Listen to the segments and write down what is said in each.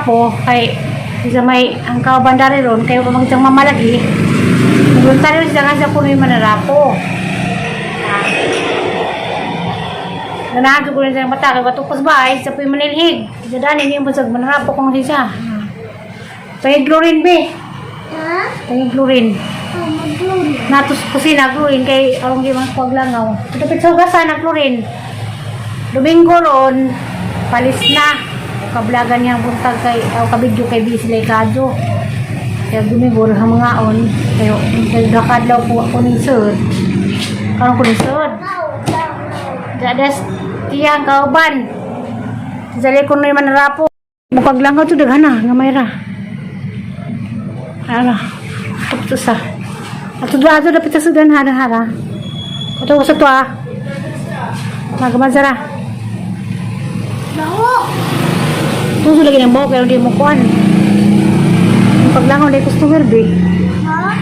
Po kay sa may ang kauban dari ron kayo pa magitang mamalagi. Voluntaryo siya nga sa kuno yung manarapo. Ah. Ganahan ko rin sa mata kay batok pas bahay sa puy manilhig. Sa dani niyo basag manarapo kung siya. Pahiglorin be. Ha? Pahiglorin. Oh, mag-glory. Natos kusina gluin kay arong di man kuwag langaw. Dapat sa hugasan ang klorin. Domingo ron, palis na. O kablagan niyang buntag kay, o kabidyo kay busy lay kadyo. Kaya Domingo ron ang mga on. Kayo, kay dakadlaw po ako ning sud. Karon ko ning sud. Dadas tiyang kauban. Dali ko na yung manarapo. Mukag langaw to daghana nga mayra. Ara. Tapos sa. Ato do ato dapat sa sudan hara hara. Ato sa to ah. Magamazara. Baho! Tuso lagi ng buhok pero hindi mo kuan. Paglangaw na customer be. Ha?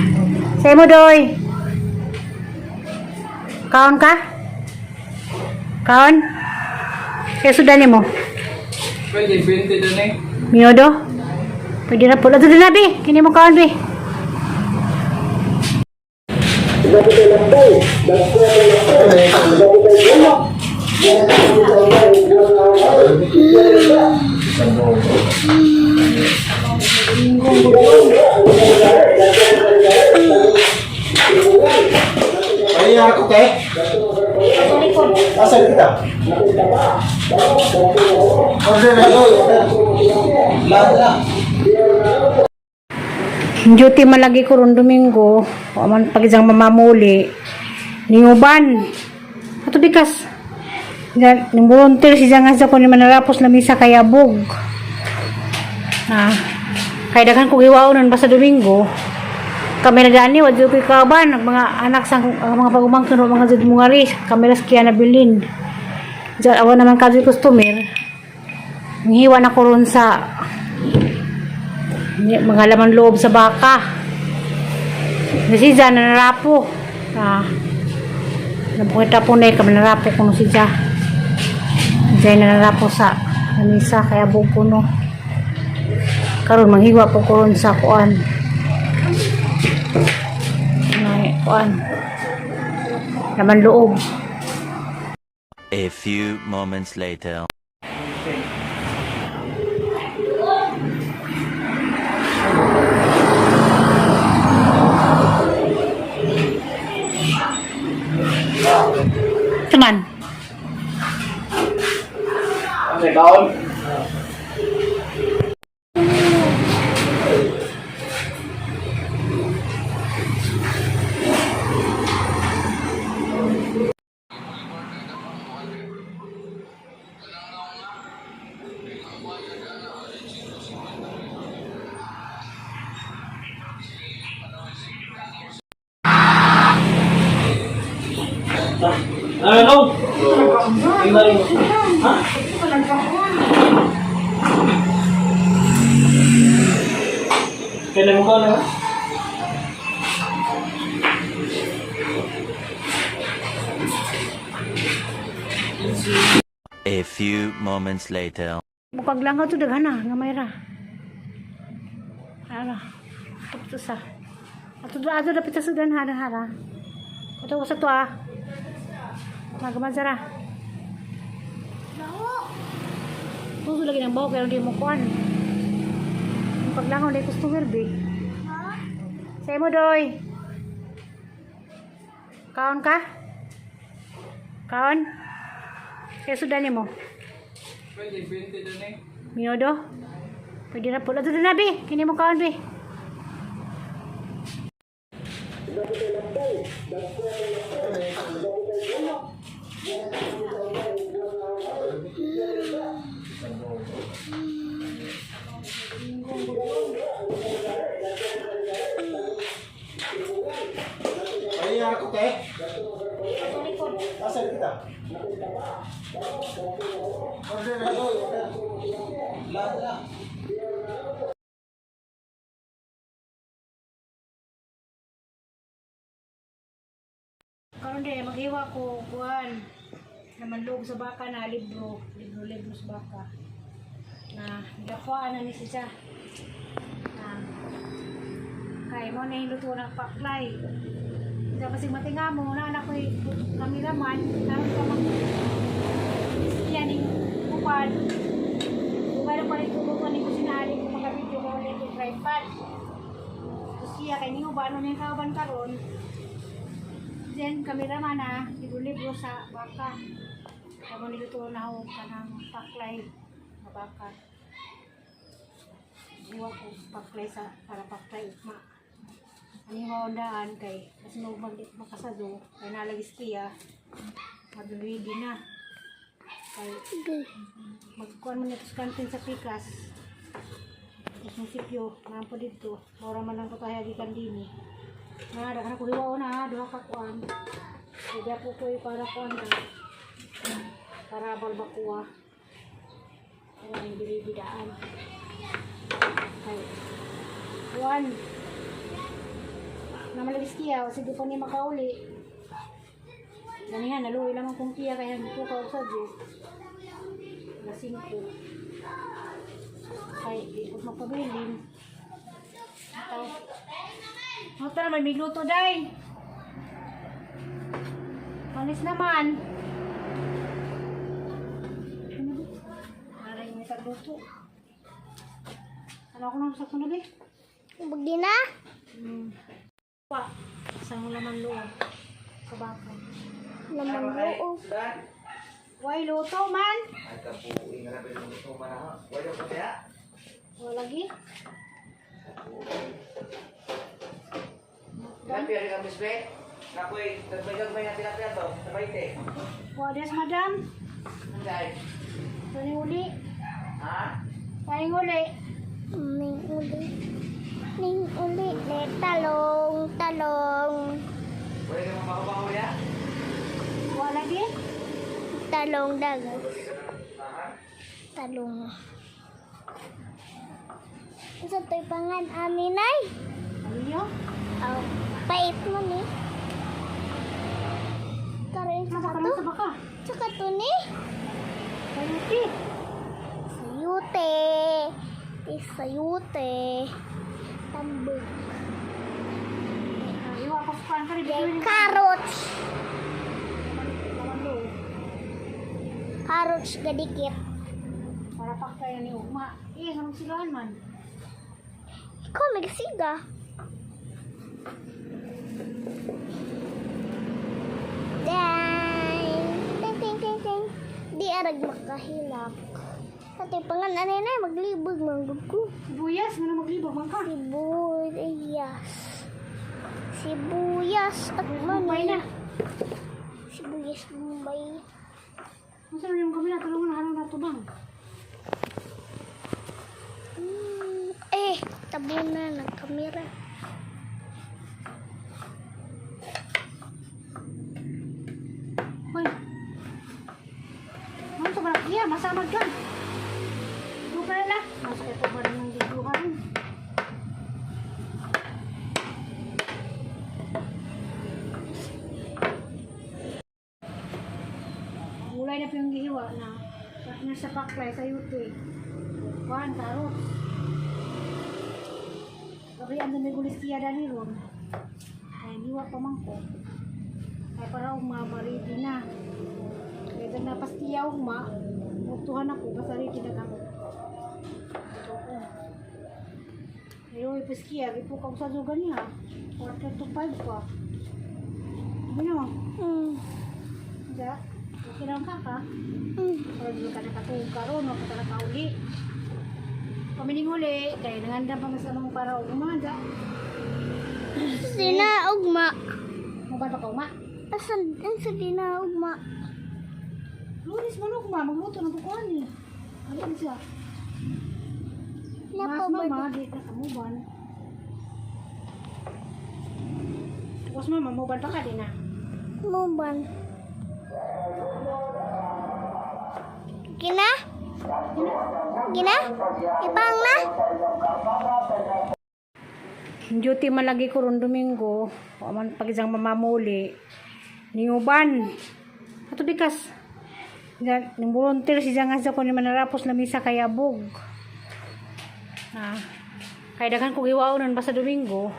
Say mo doy. Kaon ka? Kaon? Kaya sudan mo. Pwede, 20 doon eh. Miodo? Pwede na po. Ato na be. Kini mo kaon be. Ay, ako te. Asan kita? Order na ito. Lahat na. Duty man lagi ko ron Domingo. O man pag isang mamamuli. Ninguban. Ato bikas. Yan, ning volunteer si nga sa ko ni manarapos na misa kayabog. Ah. Kay daghan ko giwaon nun basta Domingo. Kami na gani wa jud koy kauban ang mga anak sa ang mga pagumangkin o mga jud mungari kami ras kiya na bilin. Diyan awa naman kadyo customer. Ngiwa na ko ron sa mga laman loob sa baka. Kasi dyan, nanarapo. Ah, nabukita po na eh, kami narapo kuno si Ja. Diyan nanarapo sa lamisa, kaya buko no. Karon manghiwa po ko ron sa kuan. Nay, kuan. Laman loob. A few moments later. Teman. Ano, kaon? Ano? Ha? Kailan mo ka na? A few moments later. Bukag langaw to daghana nga mayra. Ara. Tapos sa. Ato do ato dapat sa sudan hara hara. Ato sa to ah. Magamazara. Baho! Tuso lagi ng buhok pero hindi mo kuan. Paglangaw na customer be. Ha? Say mo doy. Kaon ka? Kaon? Kaya sudan mo. Pwede, 20 doon eh. Miodo? Pwede na po. Ato na be. Kini mo kaon be. Ay, ako te. Asan kita? Order na ito. Lahat na. Karon din maghiwa ko kuan. Naman loob sa baka na libro, libro libro sa baka. Na dakuan na ni siya. Na kay mo na luto ng paklay. Sa basig matinga mo na anak ko kameraman karon pa mag yan ning upan. Pero pa rin tulungan ni kusinari kung makabidyo ko ulit yung tripod. Tapos siya kay niyo ba ano niyang kauban karon. Then kameraman na libro-libro sa baka. Kaya mo niluto na ako kanang paklay na baka. Buwa ko paklay sa para paklay ukma. Ano yung maundaan kay kasi mo makasado kay nalagis kiya magluluidi na kay magkuan man nito sa kantin sa pikas tapos ng sipyo naampo dito mura man lang ko tayo gikan dini na daghan ko hiwaon na duha ka kuan kaya po ko para kuan na para balbakuha para ang bilibidaan kay kuan na malagis kiya o sige po ni makauli ganihan naluwi lamang kong kiya kaya hindi ko kausad yun alas 5 kay di ko magpabilin. Ito. Ito naman, may luto day. Panis naman. Ano ba? Aray, may tagluto. Ano ako nang sa kunog eh? Bugina? Wa. Sa laman loob. Sa baka. Laman loob. Why luto man? Ay, kapuin na lang ito man ha. Wala ko kaya. Wala lagi. Tilapia rin ang bisbe. Nakoy, tagmay na tilapia to. Sabay te. Wa des madam. Anday. Tuning uli. Ha? Paing uli. Ning uli. Ning uli. Ne, talong, talong. Wala ka mabaho ya? Wa lagi. Talong dagat. Talong. Sa to'y pangan amin ay. Ano niyo? Oh, pait mo ni. Karon Nasa sa karon to. sa baka. Tsaka to ni. Sayuti. Sayute. Ti sayute. Tambog. Iwa ko sa kuan kari bigyan Carrots. laman loob. Carrots gadikit. Para paktay ni Ugma. Eh, anong sigahan man? Ikaw magsiga. Dang! Ting, ting, ting, ting. Di arag makahilak. Ate, pangan anay na, maglibog, manggug ko. Sibuyas, nga na maglibog man ka. Sibuyas. Sibuyas at Mumbai mani. na. Sibuyas Mumbai. Masa na yung kamila, tulungan na hanong natubang. Eh, tabo na ng kamera. Hoy. Ano sa balak? Iya, masamad ka. Lupa na. Nasa ito ba rin ng video ka rin? Gulay na po yung gihiwa na nasa paklay sa yute. Kuhan, karot. Gabi ang dami gulis kiya dani ron. Ay, niwa pa man ko. Kaya para ugma, maridi na. Kaya dyan napastiya ugma, mutuhan ako, basta ready na kamo. Oo. Pero ipaskiya, ipukaw sa dugan niya. 4:45 pa. Ano? Ja, okay lang ka ka? Para di ka nakatulog ka ron, o ka nakauli. Pamining uli, kaya nangandam pa mas among para ugma, ja. Dinaugma. Mabal pa ka ugma? Asan, ang sa dinaugma? Lunes man ugma, magluto ng kukuhan eh. Ano na siya? Mas Nako ba? mama, di ka kamuban. Tapos mama, muban pa ka din na. Muban. Gina? Gina? Ipang na? Duty man lagi ko ron Domingo, wa man pag isang mamamuli. Niuban. Ato bikas. Ning volunteer si nga sa ko ni manarapos na misa kayabog. Ha. Kay daghan kog hiwaon basta Domingo.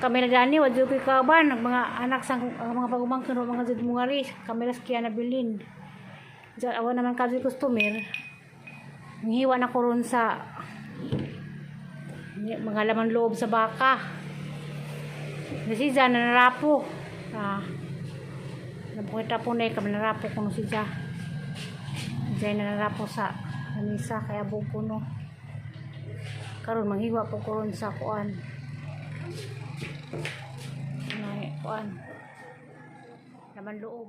Kami na dani wa jud koy kauban ang mga anak sang ang mga pagumangkin wa mga jud mungari kami ras kiya nabilin. Diyan awa naman kadto customer. Ngihiwa na ko ron sa mga laman loob sa baka. Na si Jan nanarapo. Ah. Nabukita po na kami narapo kuno si Ja. Diyan nanarapo sa lamisa kaya buko no. Karon manghiwa po ko ron sa kuan. May kuan. Laman loob.